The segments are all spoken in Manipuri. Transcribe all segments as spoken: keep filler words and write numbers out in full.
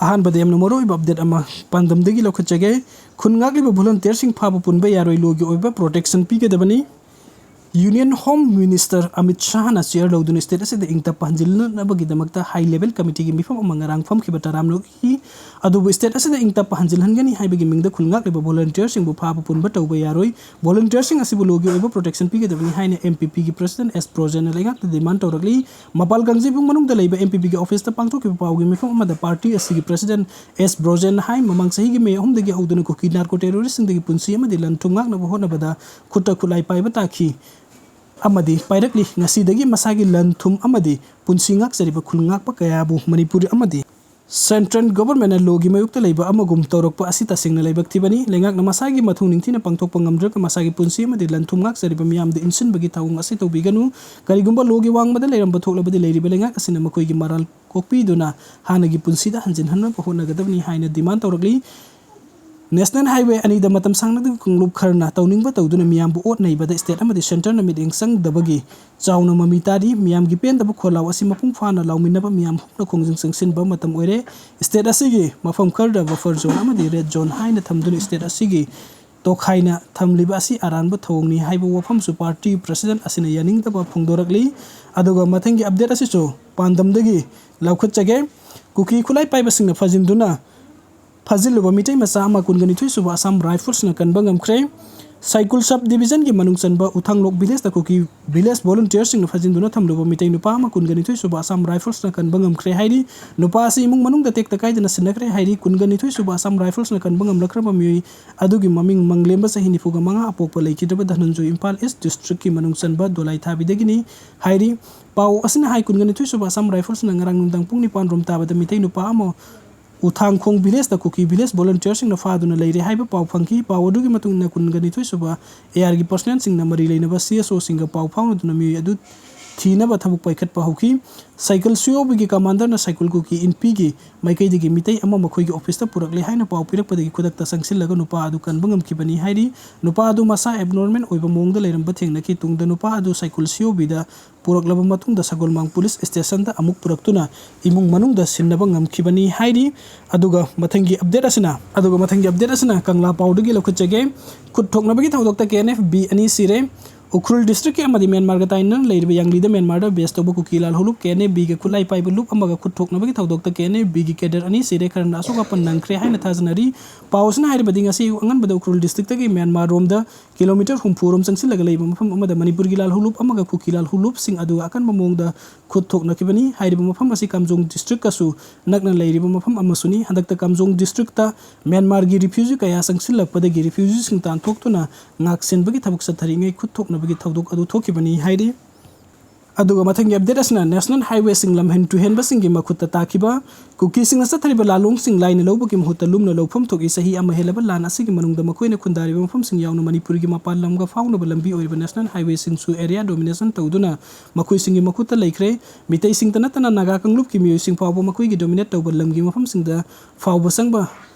ꯑꯍꯥꯟꯕꯗ ꯌꯥꯝꯅ ꯃꯔꯨꯑꯣꯏꯕ ꯑꯞꯗꯦꯠ ꯑꯃ ꯄꯥꯟꯗꯝꯗꯒꯤ ꯂꯧꯈꯠꯆꯒꯦ꯫ ꯈꯨꯟ ꯉꯥꯛꯂꯤꯕ ꯚꯣꯂꯟꯇꯤꯌꯔꯁꯤꯡ ꯐꯥꯕ ꯄꯨꯟꯕ ꯌꯥꯔꯣꯏ, ꯂꯣꯒꯤ ꯑꯣꯏꯕ ꯄ꯭ꯔꯣꯇꯦꯛꯁꯟ ꯄꯤꯒꯗꯕꯅꯤ꯫ ꯌꯨꯅꯤꯌꯟ ꯍꯣꯝ ꯃꯤꯅꯤꯁꯇꯔ ꯑꯃꯤꯠ ꯁꯥꯍꯅ ꯆꯤꯌꯔ ꯂꯧꯗꯨꯅ ꯁ꯭ꯇꯦꯠ ꯑꯁꯤꯗ ꯏꯪ ꯇꯞꯄ ꯍꯟꯖꯤꯟꯅꯕꯒꯤꯗꯃꯛꯇ ꯍꯥꯏ ꯂꯦꯚꯦꯜ ꯀꯃꯤꯇꯤꯒꯤ ꯃꯤꯐꯝ ꯑꯃ ꯉꯔꯥꯡ ꯐꯝꯈꯤꯕ ꯇꯔꯥꯝꯅ ꯎꯠꯈꯤ꯫ ꯑꯗꯨꯕꯨ ꯁ꯭ꯇꯦꯠ ꯑꯁꯤꯗ ꯏꯪ ꯇꯞꯄ ꯍꯟꯖꯤꯜꯍꯟꯒꯅꯤ ꯍꯥꯏꯕꯒꯤ ꯃꯤꯡꯗ ꯈꯨꯜ ꯉꯥꯛꯂꯤꯕ ꯚꯣꯂꯟꯇꯤꯌꯔꯁꯤꯡꯕꯨ ꯐꯥꯕ ꯄꯨꯟꯕ ꯇꯧꯕ ꯌꯥꯔꯣꯏ꯫ ꯚꯣꯂꯟꯇꯤꯌꯔꯁꯤꯡ ꯑꯁꯤꯕꯨ ꯂꯣꯒꯤ ꯑꯣꯏꯕ ꯄ꯭ꯔꯣꯇꯦꯛꯁꯟ ꯄꯤꯒꯗꯕꯅꯤ ꯍꯥꯏꯅ ꯑꯦꯝ ꯄꯤ ꯄꯤꯒꯤ ꯄ꯭ꯔꯁꯤꯗꯦꯟ ꯑꯦꯁ ꯕ꯭ꯔꯣꯖꯦꯟꯅ ꯂꯩꯉꯥꯛꯇ ꯗꯤꯃꯥꯟ ꯇꯧꯔꯛꯂꯤ꯫ ꯃꯄꯥꯜ ꯀꯥꯡꯖꯩꯕꯨꯡ ꯃꯅꯨꯡꯗ ꯂꯩꯕ ꯑꯦꯝ ꯄꯤ ꯄꯤꯒꯤ ꯑꯣꯐꯤꯁꯇ ꯄꯥꯡꯊꯣꯛꯈꯤꯕ ꯄꯥꯎꯒꯤ ꯃꯤꯐꯝ ꯑꯃꯗ ꯄꯥꯔꯇꯤ ꯑꯁꯤꯒꯤ ꯄ꯭ꯔꯁꯤꯗꯦꯟ ꯑꯦꯁ ꯕ꯭ꯔꯣꯖꯦꯟꯅ ꯍꯥꯏ, ꯃꯃꯥꯡ ꯆꯍꯤꯒꯤ ꯃꯦ ꯑꯍꯨꯝꯗꯒꯤ ꯍꯧꯗꯨꯅ ꯀꯨꯀꯤ ꯅꯥꯔꯀꯣ ꯇꯦꯔꯣꯔꯤꯁꯁꯤꯡꯗꯒꯤ ꯄꯨꯟꯁꯤ ꯑꯃꯗꯤ ꯂꯟ ꯊꯨꯝ ꯉꯥꯛꯅꯕ ꯍꯣꯠꯅꯕꯗ ꯈꯨꯠꯇ ꯈꯨꯠꯂꯥꯏ ꯄꯥꯏꯕ ꯇꯥꯈꯤ ꯑꯃꯗꯤ ꯄꯥꯏꯔꯛꯂꯤ꯫ ꯉꯁꯤꯗꯒꯤ ꯃꯁꯥꯒꯤ ꯂꯟ ꯊꯨꯝ ꯑꯃꯗꯤ ꯄꯨꯟꯁꯤ ꯉꯥꯛꯆꯔꯤꯕ ꯈꯨꯜ ꯉꯥꯛꯄ ꯀꯌꯥꯕꯨ ꯃꯅꯤꯄꯨꯔ ꯑꯃꯗꯤ ꯁꯦꯟꯇ꯭ꯔꯦꯜ ꯒꯣꯚꯔꯟꯃꯦꯟꯠꯅ ꯂꯣꯒꯤ ꯃꯥꯌꯣꯛꯇ ꯂꯩꯕ ꯑꯃꯒꯨꯝ ꯇꯧꯔꯛꯄ ꯑꯁꯤ ꯇꯁꯦꯡꯅ ꯂꯥꯏꯕꯛ ꯊꯤꯕꯅꯤ꯫ ꯂꯩꯉꯥꯛꯅ ꯃꯁꯥꯒꯤ ꯃꯊꯧ ꯅꯤꯡꯊꯤꯅ ꯄꯥꯡꯊꯣꯛꯄ ꯉꯝꯗ꯭ꯔꯒ ꯃꯁꯥꯒꯤ ꯄꯨꯟꯁꯤ ꯑꯃꯗꯤ ꯂꯟ ꯊꯨꯝ ꯉꯥꯛꯆꯔꯤꯕ ꯃꯤꯌꯥꯝꯗ ꯏꯟꯁꯤꯟꯕꯒꯤ ꯊꯧꯑꯣꯡ ꯑꯁꯤ ꯇꯧꯕꯤꯒꯅꯨ꯫ ꯀꯔꯤꯒꯨꯝꯕ ꯂꯣꯒꯤ ꯋꯥꯡꯃꯗ ꯂꯩꯔꯝꯕ ꯊꯣꯛꯂꯕꯗꯤ ꯂꯩꯔꯤꯕ ꯂꯩꯉꯥꯛ ꯑꯁꯤꯅ ꯃꯈꯣꯏꯒꯤ ꯃꯔꯥꯜ ꯀꯣꯛꯄꯤꯗꯨꯅ ꯍꯥꯟꯅꯒꯤ ꯄꯨꯟꯁꯤꯗ ꯍꯟꯖꯤꯟꯍꯟꯅꯕ ꯍꯣꯠꯅꯒꯗꯕꯅꯤ ꯍꯥꯏꯅ ꯗꯤꯃꯥꯟ ꯇꯧꯔꯛꯂꯤ꯫ ꯅꯦꯁꯅꯦꯜ ꯍꯥꯏꯋꯦ ꯑꯅꯤꯗ ꯃꯇꯝ ꯁꯥꯡꯅꯗꯒꯤ ꯀꯥꯡꯂꯨꯞ ꯈꯔꯅ ꯇꯧꯅꯤꯡꯕ ꯇꯧꯗꯨꯅ ꯃꯤꯌꯥꯝꯕꯨ ꯑꯣꯠ ꯅꯩꯕꯗ ꯁ꯭ꯇꯦꯠ ꯑꯃꯗꯤ ꯁꯦꯟꯇꯔꯅ ꯃꯤꯠꯌꯦꯡ ꯆꯪꯗꯕꯒꯤ ꯆꯥꯎꯅ ꯃꯃꯤ ꯇꯥꯔꯤ꯫ ꯃꯤꯌꯥꯝꯒꯤ ꯄꯦꯟꯗꯕ ꯈꯣꯜꯂꯥꯎ ꯑꯁꯤ ꯃꯄꯨꯡ ꯐꯥꯅ ꯂꯥꯎꯃꯤꯟꯅꯕ ꯃꯤꯌꯥꯝ ꯍꯨꯞꯅ ꯈꯣꯡꯖꯪ ꯆꯪꯁꯤꯟꯕ ꯃꯇꯝ ꯑꯣꯏꯔꯦ꯫ ꯁ꯭ꯇꯦꯠ ꯑꯁꯤꯒꯤ ꯃꯐꯝ ꯈꯔꯗ ꯕꯐꯔ ꯖꯣꯟ ꯑꯃꯗꯤ ꯔꯦꯗ ꯖꯣꯟ ꯍꯥꯏꯅ ꯊꯝꯗꯨꯅ ꯁ꯭ꯇꯦꯠ ꯑꯁꯤꯒꯤ ꯇꯣꯈꯥꯏꯅ ꯊꯝꯂꯤꯕ ꯑꯁꯤ ꯑꯔꯥꯟꯕ ꯊꯧꯑꯣꯡꯅꯤ ꯍꯥꯏꯕ ꯋꯥꯐꯝꯁꯨ ꯄꯥꯔꯇꯤ ꯄ꯭ꯔꯁꯤꯗꯦꯟ ꯑꯁꯤꯅ ꯌꯥꯅꯤꯡꯗꯕ ꯐꯣꯡꯗꯣꯔꯛꯂꯤ꯫ ꯑꯗꯨꯒ ꯃꯊꯪꯒꯤ ꯑꯞꯗꯦꯠ ꯑꯁꯤꯁꯨ ꯄꯥꯟꯗꯝꯗꯒꯤ ꯂꯧꯈꯠꯆꯒꯦ꯫ ꯀꯨꯀꯤ ꯈꯨꯠꯂꯥꯏ ꯄꯥꯏꯕꯁꯤꯡꯅ ꯐꯥꯖꯤꯟꯗꯨꯅ ꯐꯥꯖꯤꯜꯂꯨꯕ ꯃꯤꯇꯩ ꯃꯆꯥ ꯑꯃ ꯀꯨꯟꯒ ꯅꯤꯊꯣꯏ ꯁꯨꯕ ꯑꯁꯥꯝ ꯔꯥꯏꯐꯜꯁꯅ ꯀꯟꯕ ꯉꯝꯈ꯭ꯔꯦ꯫ ꯁꯥꯏꯀꯨꯜ ꯁꯕ ꯗꯤꯕꯤꯖꯟꯒꯤ ꯃꯅꯨꯡ ꯆꯟꯕ ꯎꯊꯥꯡꯂꯣꯛ ꯚꯤꯂꯦꯖꯇ ꯀꯨꯀꯤ ꯚꯤꯂꯦꯖ ꯚꯣꯂꯨꯟꯇꯤꯌꯔꯁꯤꯡꯅ ꯐꯥꯖꯤꯟꯗꯨꯅ ꯊꯝꯂꯨꯕ ꯃꯤꯇꯩ ꯅꯨꯄꯥ ꯑꯃ ꯀꯨꯟꯒ ꯅꯤꯊꯣꯏ ꯁꯨꯕ ꯑꯁꯥꯝ ꯔꯥꯏꯐꯜꯁꯅ ꯀꯟꯕ ꯉꯝꯈ꯭ꯔꯦ ꯍꯥꯏꯔꯤ꯫ ꯅꯨꯄꯥ ꯑꯁꯤ ꯏꯃꯨꯡ ꯃꯅꯨꯡꯗ ꯇꯦꯛꯇ ꯀꯥꯏꯗꯅ ꯁꯤꯟꯅꯈ꯭ꯔꯦ ꯍꯥꯏꯔꯤ꯫ ꯀꯨꯟꯒ ꯅꯤꯊꯣꯏ ꯁꯨꯕ ꯑꯁꯥꯝ ꯔꯥꯏꯐꯜꯁꯅ ꯀꯟꯕ ꯉꯝꯂꯛꯈ꯭ꯔꯕ ꯃꯤꯑꯣꯏ ꯑꯗꯨꯒꯤ ꯃꯃꯤꯡ ꯃꯪꯂꯦꯝꯕ ꯆꯍꯤ ꯅꯤꯐꯨꯒ ꯃꯉꯥ ꯑꯄꯣꯛꯄ ꯂꯩꯈꯤꯗ꯭ꯔꯕ ꯙꯅꯟꯖꯣꯏ ꯏꯝꯐꯥꯜ ꯏꯁ ꯗꯤꯁꯇ꯭ꯔꯤꯛꯀꯤ ꯃꯅꯨꯡ ꯆꯟꯕ ꯗꯣꯂꯥꯏꯊꯥꯕꯤꯗꯒꯤꯅꯤ ꯍꯥꯏꯔꯤ꯫ ꯄꯥꯎ ꯑꯁꯤꯅ ꯍꯥꯏ, ꯀꯨꯟꯒ ꯅꯤꯊꯣꯏ ꯁꯨꯕ ꯑꯁꯥꯝ ꯔꯥꯏꯐꯜꯁꯅ ꯉꯔꯥꯡ ꯅꯨꯡꯗꯥꯡ ꯄꯨꯡ ꯅꯤꯄꯥꯟ ꯔꯣꯝ ꯇꯥꯕꯗ ꯃꯤꯇꯩ ꯅꯨꯄꯥ ꯑꯃ ꯎꯊꯥꯡꯈꯣꯡ ꯚꯤꯂꯦꯖꯇ ꯀꯨꯀꯤ ꯚꯤꯂꯦꯖ ꯚꯣꯂꯨꯟꯇꯤꯌꯔꯁꯤꯡꯅ ꯐꯥꯗꯨꯅ ꯂꯩꯔꯦ ꯍꯥꯏꯕ ꯄꯥꯎ ꯐꯪꯈꯤ꯫ ꯄꯥꯎ ꯑꯗꯨꯒꯤ ꯃꯇꯨꯡ ꯏꯟꯅ ꯀꯨꯟꯒ ꯅꯤꯊꯣꯏ ꯁꯨꯕ ꯑꯦ ꯑꯥꯔꯒꯤ ꯄꯔꯁꯅꯦꯜꯁꯤꯡꯅ ꯃꯔꯤ ꯂꯩꯅꯕ ꯁꯤ ꯑꯦꯁ ꯑꯣꯁꯤꯡꯒ ꯄꯥꯎ ꯐꯥꯎꯅꯗꯨꯅ ꯃꯤꯑꯣꯏ ꯑꯗꯨ ꯊꯤꯅꯕ ꯊꯕꯛ ꯄꯥꯏꯈꯠꯄ ꯍꯧꯈꯤ꯫ ꯁꯥꯏꯀꯜ ꯁꯤꯑꯣꯕꯤꯒꯤ ꯀꯃꯥꯟꯗꯔꯅ ꯁꯥꯏꯀꯜ ꯀꯨꯀꯤ ꯏꯟꯄꯤꯒꯤ ꯃꯥꯏꯀꯩꯗꯒꯤ ꯃꯤꯇꯩ ꯑꯃ ꯃꯈꯣꯏꯒꯤ ꯑꯣꯐꯤꯁꯇ ꯄꯨꯔꯛꯂꯦ ꯍꯥꯏꯅ ꯄꯥꯎ ꯄꯤꯔꯛꯄꯗꯒꯤ ꯈꯨꯗꯛꯇ ꯆꯪꯁꯤꯜꯂꯒ ꯅꯨꯄꯥ ꯑꯗꯨ ꯀꯟꯕ ꯉꯝꯈꯤꯕꯅꯤ ꯍꯥꯏꯔꯤ꯫ ꯅꯨꯄꯥ ꯑꯗꯨ ꯃꯁꯥ ꯑꯦꯕꯅꯣꯔꯃꯦꯜ ꯑꯣꯏꯕ ꯃꯑꯣꯡꯗ ꯂꯩꯔꯝꯕ ꯊꯦꯡꯅꯈꯤ꯫ ꯇꯨꯡꯗ ꯅꯨꯄꯥ ꯑꯗꯨ ꯁꯥꯏꯀꯜ ꯁꯤꯑꯣꯕꯤꯗ ꯄꯨꯔꯛꯂꯕ ꯃꯇꯨꯡꯗ ꯁꯒꯣꯜꯃꯥꯡ ꯄꯨꯂꯤꯁ ꯁ꯭ꯇꯦꯁꯟꯗ ꯑꯃꯨꯛ ꯄꯨꯔꯛꯇꯨꯅ ꯏꯃꯨꯡ ꯃꯅꯨꯡꯗ ꯁꯤꯟꯅꯕ ꯉꯝꯈꯤꯕꯅꯤ ꯍꯥꯏꯔꯤ꯫ ꯑꯗꯨꯒ ꯃꯊꯪꯒꯤ ꯑꯞꯗꯦꯠ ꯑꯁꯤꯅ, ꯑꯗꯨꯒ ꯃꯊꯪꯒꯤ ꯑꯞꯗꯦꯠ ꯑꯁꯤꯅ ꯀꯪꯂꯥ ꯄꯥꯎꯗꯒꯤ ꯂꯧꯈꯠꯆꯒꯦ꯫ ꯈꯨꯠ ꯊꯣꯛꯅꯕꯒꯤ ꯊꯧꯗꯣꯛꯇ ꯀꯦ ꯑꯦꯟ ꯑꯦꯐ ꯕꯤ ꯑꯅꯤ ꯁꯤꯔꯦ꯫ ꯎꯈ꯭ꯔꯨꯜ ꯗꯤꯁꯇ꯭ꯔꯤꯛꯀꯤ ꯑꯃꯗꯤ ꯃ꯭ꯌꯥꯟꯃꯥꯔꯒ ꯇꯥꯏꯅꯅ ꯂꯩꯔꯤꯕ ꯌꯥꯡꯂꯤꯗ ꯃ꯭ꯌꯥꯟꯃꯥꯔꯗ ꯕꯦꯁ ꯇꯧꯕ ꯀꯨꯀꯤ ꯂꯥꯜꯍꯧꯂꯨꯞ ꯀꯦ ꯑꯦꯟ ꯑꯦꯐ ꯕꯤꯒ ꯈꯨꯠꯂꯥꯏ ꯄꯥꯏꯕ ꯂꯨꯞ ꯑꯃꯒ ꯈꯨꯠ ꯊꯣꯛꯅꯕꯒꯤ ꯊꯧꯗꯣꯛꯇ ꯀꯦ ꯑꯦꯟ ꯑꯦꯐ ꯕꯤꯒꯤ ꯀꯦꯗꯔ ꯑꯅꯤ ꯁꯤꯔꯦ, ꯈꯔꯅ ꯑꯁꯣꯛ ꯑꯄꯟ ꯅꯪꯈ꯭ꯔꯦ ꯍꯥꯏꯅ ꯊꯥꯖꯅꯔꯤ꯫ ꯄꯥꯎ ꯑꯁꯤꯅ ꯍꯥꯏꯔꯤꯕꯗꯤ ꯉꯁꯤ ꯑꯌꯨꯛ ꯑꯉꯟꯕꯗ ꯎꯈ꯭ꯔꯨꯜ ꯗꯤꯁꯇ꯭ꯔꯤꯛꯇꯒꯤ ꯃ꯭ꯌꯥꯟꯃꯥꯔ ꯔꯣꯝꯗ ꯀꯤꯂꯣꯃꯤꯇꯔ ꯍꯨꯝꯐꯨ ꯔꯣꯝ ꯆꯪꯁꯤꯜꯂꯒ ꯂꯩꯕ ꯃꯐꯝ ꯑꯃꯗ ꯃꯅꯤꯄꯨꯔꯒꯤ ꯂꯥꯜꯍꯧꯂꯨꯞ ꯑꯃꯒ ꯀꯨꯀꯤ ꯂꯥꯜꯍꯧꯂꯨꯞꯁꯤꯡ ꯑꯗꯨꯒ ꯑꯀꯟꯕ ꯃꯑꯣꯡꯗ ꯈꯨꯠ ꯊꯣꯛꯅꯈꯤꯕꯅꯤ꯫ ꯍꯥꯏꯔꯤꯕ ꯃꯐꯝ ꯑꯁꯤ ꯀꯥꯝꯖꯣꯡ ꯗꯤꯁꯇ꯭ꯔꯤꯛꯀꯁꯨ ꯅꯛꯅ ꯂꯩꯔꯤꯕ ꯃꯐꯝ ꯑꯃꯁꯨꯅꯤ꯫ ꯍꯟꯗꯛꯇ ꯀꯥꯝꯖꯣꯡ ꯗꯤꯁꯇ꯭ꯔꯤꯛꯇ ꯃ꯭ꯌꯥꯟꯃꯥꯔꯒꯤ ꯔꯤꯐ꯭ꯌꯨꯖꯤ ꯀꯌꯥ ꯆꯪꯁꯤꯜꯂꯛꯄꯗꯒꯤ ꯔꯤꯐ꯭ꯌꯨꯖꯤꯁꯤꯡ ꯇꯥꯟꯊꯣꯛꯇꯨꯅ ꯉꯥꯛ ꯁꯦꯟꯕꯒꯤ ꯊꯕꯛ ꯆꯠꯊꯔꯤꯉꯩ ꯈꯨꯠ ꯊꯣꯛꯅꯕꯒꯤ ꯊꯧꯗꯣꯛ ꯑꯗꯨ ꯊꯣꯛꯈꯤꯕꯅꯤ ꯍꯥꯏꯔꯤ꯫ ꯑꯗꯨꯒ ꯃꯊꯪꯒꯤ ꯑꯞꯗꯦꯠ ꯑꯁꯤꯅ ꯅꯦꯁꯅꯦꯜ ꯍꯥꯏꯋꯦꯁꯤꯡ ꯂꯝꯍꯦꯟ ꯇꯨꯍꯦꯟꯕꯁꯤꯡꯒꯤ ꯃꯈꯨꯠꯇ ꯇꯥꯈꯤꯕ꯫ ꯀꯨꯀꯤꯁꯤꯡꯅ ꯆꯠꯊꯔꯤꯕ ꯂꯥꯂꯣꯡꯁꯤꯡ ꯂꯥꯏꯅ ꯂꯧꯕꯒꯤ ꯃꯍꯨꯠꯇ ꯂꯨꯝꯅ ꯂꯧꯐꯝ ꯊꯣꯛꯏ꯫ ꯆꯍꯤ ꯑꯃ ꯍꯦꯜꯂꯕ ꯂꯥꯟ ꯑꯁꯤꯒꯤ ꯃꯅꯨꯡꯗ ꯃꯈꯣꯏꯅ ꯈꯨꯟꯗꯥꯔꯤꯕ ꯃꯐꯝꯁꯤꯡ ꯌꯥꯎꯅ ꯃꯅꯤꯄꯨꯔꯒꯤ ꯃꯄꯥꯟ ꯂꯝꯒ ꯐꯥꯎꯅꯕ ꯂꯝꯕꯤ ꯑꯣꯏꯔꯤꯕ ꯅꯦꯁꯅꯦꯜ ꯍꯥꯏꯋꯦꯁꯤꯡꯁꯨ ꯑꯦꯔꯤꯌꯥ ꯗꯣꯃꯤꯅꯦꯁꯟ ꯇꯧꯗꯨꯅ ꯃꯈꯣꯏꯁꯤꯡꯒꯤ ꯃꯈꯨꯠꯇ ꯂꯩꯈ꯭ꯔꯦ꯫ ꯃꯤꯇꯩꯁꯤꯡꯇ ꯅꯠꯇꯅ ꯅꯥꯒꯥ ꯀꯥꯡꯂꯨꯞꯀꯤ ꯃꯤꯑꯣꯏꯁꯤꯡ ꯐꯥꯎꯕ ꯃꯈꯣꯏꯒꯤ ꯗꯣꯃꯤꯅꯦꯠ ꯇꯧꯕ ꯂꯝꯒꯤ ꯃꯐꯝꯁꯤꯡꯗ ꯐꯥꯎꯕ ꯆꯪꯕ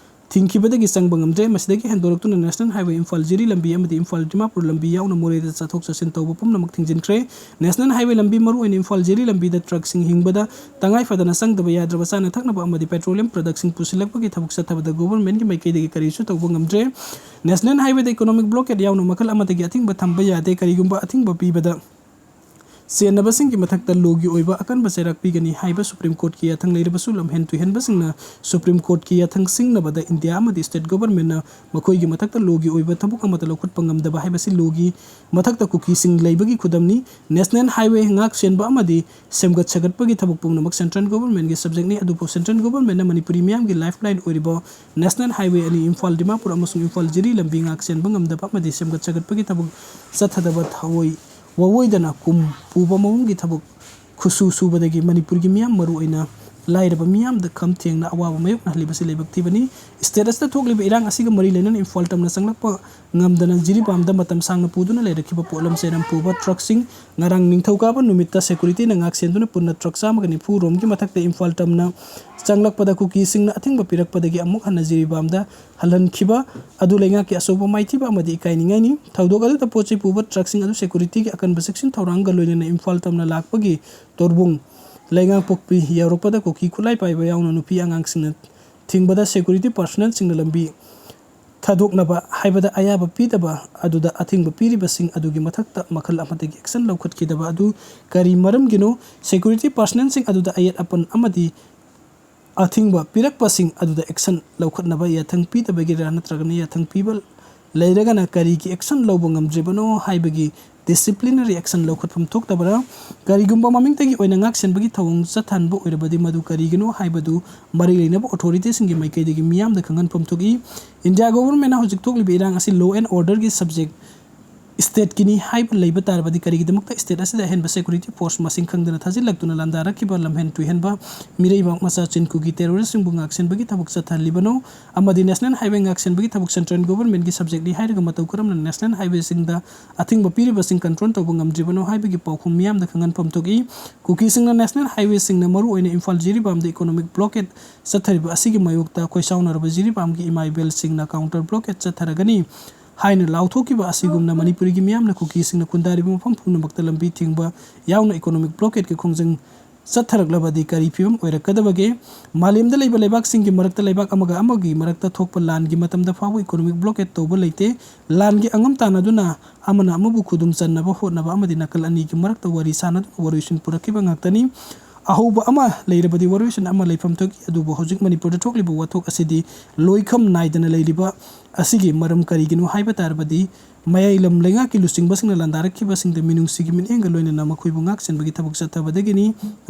ꯊꯤꯡꯈꯤꯕꯗꯒꯤ ꯆꯪꯕ ꯉꯝꯗ꯭ꯔꯦ꯫ ꯃꯁꯤꯗꯒꯤ ꯍꯦꯟꯗꯣꯔꯛꯇꯨꯅ ꯅꯦꯁꯅꯦꯜ ꯍꯥꯏꯋꯦ ꯏꯝꯐꯥꯜ ꯖꯤꯔꯤ ꯂꯝꯕꯤ ꯑꯃꯗꯤ ꯏꯝꯐꯥꯜ ꯗꯤꯃꯥꯄꯨꯔ ꯂꯝꯕꯤ ꯌꯥꯎꯅ ꯃꯣꯔꯦꯗ ꯆꯠꯊꯣꯛ ꯆꯠꯁꯤꯟ ꯇꯧꯕ ꯄꯨꯝꯅꯃꯛ ꯊꯤꯡꯖꯤꯟꯈ꯭ꯔꯦ꯫ ꯅꯦꯁꯅꯦꯜ ꯍꯥꯏꯋꯦ ꯂꯝꯕꯤ, ꯃꯔꯨꯑꯣꯏꯅ ꯏꯝꯐꯥꯜ ꯖꯤꯔꯤ ꯂꯝꯕꯤꯗ ꯇ꯭ꯔꯛꯁꯤꯡ ꯍꯤꯡꯕꯗ ꯇꯉꯥꯏ ꯐꯗꯅ ꯆꯪꯗꯕ ꯌꯥꯗ꯭ꯔꯕ ꯆꯥꯅ ꯊꯛꯅꯕ ꯑꯃꯗꯤ ꯄꯦꯇ꯭ꯔꯣꯂꯤꯌꯝ ꯄ꯭ꯔꯗꯛꯁꯤꯡ ꯄꯨꯁꯤꯜꯂꯛꯄꯒꯤ ꯊꯕꯛ ꯆꯠꯊꯕꯗ ꯒꯣꯚꯔꯟꯃꯦꯟꯠꯀꯤ ꯃꯥꯏꯀꯩꯗꯒꯤ ꯀꯔꯤꯁꯨ ꯇꯧꯕ ꯉꯝꯗ꯭ꯔꯦ꯫ ꯅꯦꯁꯅꯦꯜ ꯍꯥꯏꯋꯦꯗ ꯏꯀꯣꯅꯣꯃꯤꯛ ꯕ꯭ꯂꯣꯀꯦꯠ ꯌꯥꯎꯅ ꯃꯈꯜ ꯑꯃꯠꯇꯒꯤ ꯑꯊꯤꯡꯕ ꯊꯝꯕ ꯌꯥꯗꯦ꯫ ꯀꯔꯤꯒꯨꯝꯕ ꯑꯊꯤꯡꯕ ꯄꯤꯕꯗ ꯆꯦꯟꯅꯕꯁꯤꯡꯒꯤ ꯃꯊꯛꯇ ꯂꯣꯒꯤ ꯑꯣꯏꯕ ꯑꯀꯟꯕ ꯆꯩꯔꯥꯛ ꯄꯤꯒꯅꯤ ꯍꯥꯏꯕ ꯁꯨꯄ꯭ꯔꯤꯝ ꯀꯣꯔꯠꯀꯤ ꯌꯥꯊꯪ ꯂꯩꯔꯕꯁꯨ, ꯂꯝꯍꯦꯟ ꯇꯨꯍꯦꯟꯕꯁꯤꯡꯅ ꯁꯨꯄ꯭ꯔꯤꯝ ꯀꯣꯔꯠꯀꯤ ꯌꯥꯊꯪ ꯁꯤꯡꯅꯕꯗ ꯏꯟꯗꯤꯌꯥ ꯑꯃꯗꯤ ꯁ꯭ꯇꯦꯠ ꯒꯣꯚꯔꯟꯃꯦꯟꯠꯅ ꯃꯈꯣꯏꯒꯤ ꯃꯊꯛꯇ ꯂꯣꯒꯤ ꯑꯣꯏꯕ ꯊꯕꯛ ꯑꯃꯠꯇ ꯂꯧꯈꯠꯄ ꯉꯝꯗꯕ ꯍꯥꯏꯕꯁꯤ ꯂꯣꯒꯤ ꯃꯊꯛꯇ ꯀꯨꯀꯤꯁꯤꯡ ꯂꯩꯕꯒꯤ ꯈꯨꯗꯝꯅꯤ꯫ ꯅꯦꯁꯅꯦꯜ ꯍꯥꯏꯋꯦ ꯉꯥꯛ ꯁꯦꯟꯕ ꯑꯃꯗꯤ ꯁꯦꯝꯒꯠ ꯁꯥꯒꯠꯄꯒꯤ ꯊꯕꯛ ꯄꯨꯝꯅꯃꯛ ꯁꯦꯟꯇ꯭ꯔꯦꯜ ꯒꯣꯚꯔꯟꯃꯦꯟꯠꯀꯤ ꯁꯕꯖꯦꯛꯅꯤ꯫ ꯑꯗꯨꯕꯨ ꯁꯦꯟꯇ꯭ꯔꯦꯜ ꯒꯣꯚꯔꯟꯃꯦꯟꯠꯅ ꯃꯅꯤꯄꯨꯔꯤ ꯃꯤꯌꯥꯝꯒꯤ ꯂꯥꯏꯐꯂꯥꯏꯟ ꯑꯣꯏꯔꯤꯕ ꯅꯦꯁꯅꯦꯜ ꯍꯥꯏꯋꯦ ꯑꯅꯤ, ꯏꯝꯐꯥꯜ ꯗꯤꯃꯥꯄꯨꯔ ꯑꯃꯁꯨꯡ ꯏꯝꯐꯥꯜ ꯖꯤꯔꯤ ꯂꯝꯕꯤ ꯉꯥꯛ ꯁꯦꯟꯕ ꯉꯝꯗꯕ ꯑꯃꯗꯤ ꯁꯦꯝꯒꯠ ꯁꯥꯒꯠꯄꯒꯤ ꯊꯕꯛ ꯆꯠꯊꯗꯕ ꯊꯑꯣꯏ ꯋꯥꯑꯣꯏꯗꯅ ꯀꯨꯝ ꯄꯨꯕ ꯃꯑꯣꯡꯒꯤ ꯊꯕꯛ ꯈꯨꯠꯁꯨ ꯁꯨꯕꯗꯒꯤ ꯃꯅꯤꯄꯨꯔꯒꯤ ꯃꯤꯌꯥꯝ, ꯃꯔꯨꯑꯣꯏꯅ ꯂꯥꯏꯔꯕ ꯃꯤꯌꯥꯝꯗ ꯈꯝ ꯊꯦꯡꯅ ꯑꯋꯥꯕ ꯃꯥꯌꯣꯛꯅꯍꯜꯂꯤꯕꯁꯤ ꯂꯥꯏꯕꯛ ꯊꯤꯕꯅꯤ꯫ State ꯑꯁꯤꯗ ꯊꯣꯛꯂꯤꯕ ꯏꯔꯥꯡ ꯑꯁꯤꯒ ꯃꯔꯤ ꯂꯩꯅꯅ ꯏꯝꯐꯥꯜ ꯇꯝꯅ ꯆꯪꯂꯛꯄ ꯉꯝꯗꯅ ꯖꯤꯔꯤꯕꯥꯝꯗ ꯃꯇꯝ ꯁꯥꯡꯅ ꯄꯨꯗꯨꯅ ꯂꯩꯔꯛꯈꯤꯕ ꯄꯣꯠꯂꯝ ꯆꯩꯔꯝ ꯄꯨꯕ truckꯁꯤꯡ ꯉꯔꯥꯡ ꯅꯤꯡꯊꯧꯀꯥꯕ ꯅꯨꯃꯤꯠꯇ securityꯅ ꯉꯥꯛꯁꯦꯟꯗꯨꯅ ꯄꯨꯟꯅ truck ꯆꯥꯝꯃꯒ ꯅꯤꯐꯨ ꯔꯣꯝꯒꯤ ꯃꯊꯛꯇ ꯏꯝꯐꯥꯜ ꯇꯝꯅ ꯆꯪꯂꯛꯄꯗ ꯀꯨꯀꯤꯁꯤꯡꯅ ꯑꯊꯤꯡꯕ ꯄꯤꯔꯛꯄꯗꯒꯤ ꯑꯃꯨꯛ ꯍꯟꯅ ꯖꯤꯔꯤꯕꯥꯝꯗ ꯍꯜꯍꯟꯈꯤꯕ ꯑꯗꯨ ꯂꯩꯉꯥꯛꯀꯤ ꯑꯆꯧꯕ ꯃꯥꯏꯊꯤꯕ ꯑꯃꯗꯤ ꯏꯀꯥꯏꯅꯤꯡꯉꯥꯏꯅꯤ꯫ ꯊꯧꯗꯣꯛ ꯑꯗꯨꯗ ꯄꯣꯠ ꯆꯩ ꯄꯨꯕ truckꯁꯤꯡ ꯑꯗꯨ securityꯒꯤ ꯑꯀꯟꯕ ꯆꯦꯛꯁꯤꯟ ꯊꯧꯔꯥꯡꯒ ꯂꯣꯏꯅꯅ ꯏꯝꯐꯥꯜ ꯇꯝꯅ ꯂꯥꯛꯄꯒꯤ ꯇꯣꯔꯕꯨꯡ ꯂꯩꯉꯥꯡꯄꯣꯛꯄꯤ ꯌꯧꯔꯛꯄꯗ ꯀꯨꯀꯤ ꯈꯨꯠꯂꯥꯏ ꯄꯥꯏꯕ ꯌꯥꯎꯅ ꯅꯨꯄꯤ ꯑꯉꯥꯡꯁꯤꯡꯅ ꯊꯤꯡꯕꯗ security personnelꯁꯤꯡꯅ ꯂꯝꯕꯤ ꯊꯥꯗꯣꯛꯅꯕ ꯍꯥꯏꯕꯗ ꯑꯌꯥꯕ ꯄꯤꯗꯕ ꯑꯗꯨꯗ ꯑꯊꯤꯡꯕ ꯄꯤꯔꯤꯕꯁꯤꯡ ꯑꯗꯨꯒꯤ ꯃꯊꯛꯇ ꯃꯈꯜ ꯑꯃꯗꯒꯤ action ꯂꯧꯈꯠꯈꯤꯗꯕ ꯑꯗꯨ ꯀꯔꯤ ꯃꯔꯝꯒꯤꯅꯣ? Security personnelꯁꯤꯡ ꯑꯗꯨꯗ ꯑꯌꯦꯠ ꯑꯄꯟ ꯑꯃꯗꯤ ꯑꯊꯤꯡꯕ ꯄꯤꯔꯛꯄꯁꯤꯡ ꯑꯗꯨꯗ action ꯂꯧꯈꯠꯅꯕ ꯌꯥꯊꯪ ꯄꯤꯗꯕꯒꯤꯔꯥ ꯅꯠꯇ꯭ꯔꯒꯅ ꯌꯥꯊꯪ ꯄꯤꯕ ꯂꯩꯔꯒꯅ ꯀꯔꯤꯒꯤ action ꯂꯧꯕ ꯉꯝꯗ꯭ꯔꯤꯕꯅꯣ ꯍꯥꯏꯕꯒꯤ disciplinary action ꯂꯧꯈꯠꯐꯝ ꯊꯣꯛꯇꯕꯔꯥ? ꯀꯔꯤꯒꯨꯝꯕ ꯃꯃꯤꯡꯇꯒꯤ ꯑꯣꯏꯅ ꯉꯥꯛꯁꯦꯟꯕꯒꯤ ꯊꯧꯑꯣꯡ ꯆꯠꯊꯍꯟꯕ ꯑꯣꯏꯔꯕꯗꯤ ꯃꯗꯨ ꯀꯔꯤꯒꯤꯅꯣ ꯍꯥꯏꯕꯗꯨ ꯃꯔꯤ ꯂꯩꯅꯕ authorityꯁꯤꯡꯒꯤ ꯃꯥꯏꯀꯩꯗꯒꯤ ꯃꯤꯌꯥꯝꯗ ꯈꯪꯍꯟꯐꯝ ꯊꯣꯛꯏ꯫ India governmentꯅ ꯍꯧꯖꯤꯛ ꯊꯣꯛꯂꯤꯕ ꯏꯔꯥꯡ ꯑꯁꯤ law and orderꯒꯤ subject stateꯀꯤꯅꯤ ꯍꯥꯏꯕ ꯂꯩꯕ ꯇꯥꯔꯕꯗꯤ ꯀꯔꯤꯒꯤꯗꯃꯛꯇ state ꯑꯁꯤꯗ ꯑꯍꯦꯟꯕ security force ꯃꯁꯤꯡ ꯈꯪꯗꯅ ꯊꯥꯖꯤꯜꯂꯛꯇꯨꯅ ꯂꯥꯟꯗꯥꯔꯛꯈꯤꯕ ꯂꯝꯍꯦꯟ ꯇꯨꯍꯦꯟꯕ ꯃꯤꯔꯩꯕꯥꯛ ꯃꯆꯥ ꯆꯤꯟ ꯀꯨꯀꯤ terroristꯁꯤꯡꯕꯨ ꯉꯥꯛꯁꯦꯟꯕꯒꯤ ꯊꯕꯛ ꯆꯠꯊꯍꯜꯂꯤꯕꯅꯣ? ꯑꯃꯗꯤ national highway ꯉꯥꯛꯁꯦꯟꯕꯒꯤ ꯊꯕꯛ central governmentꯀꯤ subjectꯅꯤ ꯍꯥꯏꯔꯒ ꯃꯇꯧ ꯀꯔꯝꯅ national highwayꯁꯤꯡꯗ ꯑꯊꯤꯡꯕ ꯄꯤꯔꯤꯕꯁꯤꯡ control ꯇꯧꯕ ꯉꯝꯗ꯭ꯔꯤꯕꯅꯣ ꯍꯥꯏꯕꯒꯤ ꯄꯥꯎꯈꯨꯝ ꯃꯤꯌꯥꯝꯗ ꯈꯪꯍꯟꯐꯝ ꯊꯣꯛꯏ꯫ ꯀꯨꯀꯤꯁꯤꯡꯅ national highwayꯁꯤꯡꯅ ꯃꯔꯨꯑꯣꯏꯅ ꯏꯝꯐꯥꯜ ꯖꯤꯔꯤꯕꯥꯝꯗ economic blockade ꯆꯠꯊꯔꯤꯕ ꯑꯁꯤꯒꯤ ꯃꯥꯌꯣꯛꯇ ꯈꯣꯏꯁꯥꯎꯅꯔꯕ ꯖꯤꯔꯤꯕꯥꯝꯒꯤ ꯏꯃꯥ ꯏꯕꯦꯜꯁꯤꯡꯅ counter blockade ꯆꯠꯊꯔꯒꯅꯤ ꯍꯥꯏꯅ ꯂꯥꯎꯊꯣꯛꯈꯤꯕ ꯑꯁꯤꯒꯨꯝꯅ ꯃꯅꯤꯄꯨꯔꯤꯒꯤ ꯃꯤꯌꯥꯝꯅ ꯀꯨꯀꯤꯁꯤꯡꯅ ꯈꯨꯟꯗꯥꯔꯤꯕ ꯃꯐꯝ ꯄꯨꯝꯅꯃꯛꯇ ꯂꯝꯕꯤ ꯊꯤꯡꯕ ꯌꯥꯎꯅ economic blockadeꯀꯤ ꯈꯣꯡꯖꯪ ꯆꯠꯊꯔꯛꯂꯕꯗꯤ ꯀꯔꯤ ꯐꯤꯕꯝ ꯑꯣꯏꯔꯛꯀꯗꯕꯒꯦ? ꯃꯥꯂꯦꯝꯗ ꯂꯩꯕ ꯂꯩꯕꯥꯛꯁꯤꯡꯒꯤ ꯃꯔꯛꯇ ꯂꯩꯕꯥꯛ ꯑꯃꯒ ꯑꯃꯒꯤ ꯃꯔꯛꯇ ꯊꯣꯛꯄ ꯂꯥꯟꯒꯤ ꯃꯇꯝꯗ ꯐꯥꯎꯕ economic blockade ꯇꯧꯕ ꯂꯩꯇꯦ꯫ ꯂꯥꯟꯒꯤ ꯑꯉꯝ ꯇꯥꯟꯅꯗꯨꯅ ꯑꯃꯅ ꯑꯃꯕꯨ ꯈꯨꯗꯨꯝ ꯆꯟꯅꯕ ꯍꯣꯠꯅꯕ ꯑꯃꯗꯤ ꯅꯥꯀꯜ ꯑꯅꯤꯒꯤ ꯃꯔꯛꯇ ꯋꯥꯔꯤ ꯁꯥꯟꯅꯗꯨꯅ ꯋꯥꯔꯣꯏꯁꯤꯟ ꯄꯨꯔꯛꯈꯤꯕ ꯉꯥꯛꯇꯅꯤ꯫ ꯑꯍꯧꯕ ꯑꯃ ꯂꯩꯔꯕꯗꯤ ꯋꯥꯔꯣꯏꯁꯤꯟ ꯑꯃ ꯂꯩꯐꯝ ꯊꯣꯛꯏ꯫ ꯑꯗꯨꯕꯨ ꯍꯧꯖꯤꯛ ꯃꯅꯤꯄꯨꯔꯗ ꯊꯣꯛꯂꯤꯕ ꯋꯥꯊꯣꯛ ꯑꯁꯤꯗꯤ ꯂꯣꯏꯈꯝ ꯅꯥꯏꯗꯅ ꯂꯩꯔꯤꯕ ꯑꯁꯤꯒꯤ ꯃꯔꯝ ꯀꯔꯤꯒꯤꯅꯣ ꯍꯥꯏꯕ ꯇꯥꯔꯕꯗꯤ ꯃꯌꯥꯏ ꯂꯝ ꯂꯩꯉꯥꯛꯀꯤ ꯂꯨꯆꯤꯡꯕꯁꯤꯡꯅ ꯂꯥꯟꯗꯥꯔꯛꯈꯤꯕꯁꯤꯡꯗ ꯃꯤꯅꯨꯡꯁꯤꯒꯤ ꯃꯤꯠꯌꯦꯡꯒ ꯂꯣꯏꯅꯅ ꯃꯈꯣꯏꯕꯨ ꯉꯥꯛ ꯁꯦꯟꯕꯒꯤ ꯊꯕꯛ ꯆꯠꯊꯕꯗꯒꯤꯅꯤ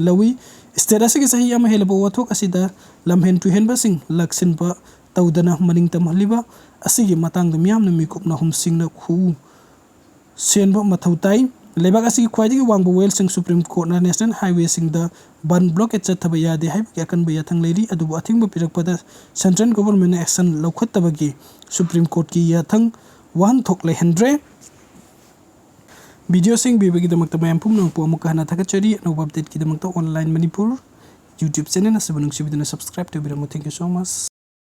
ꯂꯧꯏ꯫ State ꯑꯁꯤꯒꯤ ꯆꯍꯤ ꯑꯃ ꯍꯦꯜꯂꯕ ꯋꯥꯊꯣꯛ ꯑꯁꯤꯗ ꯂꯝꯍꯦꯟ ꯇꯨꯍꯦꯟꯕꯁꯤꯡ ꯂꯥꯛꯁꯤꯟꯕ ꯇꯧꯗꯅ ꯃꯅꯤꯡ ꯇꯝꯍꯜꯂꯤꯕ ꯑꯁꯤꯒꯤ ꯃꯇꯥꯡꯗ ꯃꯤꯌꯥꯝꯅ ꯃꯤꯀꯨꯞ ꯅꯥꯍꯨꯝꯁꯤꯡꯅ ꯈꯨꯎ ꯁꯦꯟꯕ ꯃꯊꯧ ꯇꯥꯏ꯫ ꯂꯩꯕꯥꯛ ꯑꯁꯤꯒꯤ ꯈ꯭ꯋꯥꯏꯗꯒꯤ ꯋꯥꯡꯕ ꯋꯥꯌꯦꯜꯁꯪ Supreme Courtꯅ national highwayꯁꯤꯡꯗ ꯕꯟ ꯕ꯭ꯂꯣꯀꯦꯠ ꯆꯠꯊꯕ ꯌꯥꯗꯦ ꯍꯥꯏꯕꯒꯤ ꯑꯀꯟꯕ ꯌꯥꯊꯪ ꯂꯩꯔꯤ꯫ ꯑꯗꯨꯕꯨ ꯑꯊꯤꯡꯕ ꯄꯤꯔꯛꯄꯗ ꯁꯦꯟꯇ꯭ꯔꯦꯜ ꯒꯣꯚꯔꯟꯃꯦꯟꯠꯅ ꯑꯦꯛꯁꯟ ꯂꯧꯈꯠꯇꯕꯒꯤ ꯁꯨꯄ꯭ꯔꯤꯝ ꯀꯣꯔꯠꯀꯤ ꯌꯥꯊꯪ ꯋꯥꯍꯟꯊꯣꯛ ꯂꯩꯍꯟꯗ꯭ꯔꯦ꯫ ꯚꯤꯗꯤꯑꯣꯁꯤꯡ ꯄꯤꯕꯒꯤꯗꯃꯛꯇ ꯃꯌꯥꯝ ꯄꯨꯝꯅꯃꯛꯄꯨ ꯑꯃꯨꯛꯀ ꯍꯟꯅ ꯊꯥꯒꯠꯆꯔꯤ꯫ ꯑꯅꯧꯕ ꯑꯞꯗꯦꯠꯀꯤꯗꯃꯛꯇ ꯑꯣꯟꯂꯥꯏꯟ ꯃꯅꯤꯄꯨꯔ ꯌꯨꯇ꯭ꯌꯨꯕ ꯆꯦꯅꯦꯜ ꯑꯁꯤꯕꯨ ꯅꯨꯡꯁꯤꯕꯤꯗꯨꯅ subscribe ꯇꯧꯕꯤꯔꯝꯃꯨ꯫ Thank you so much꯫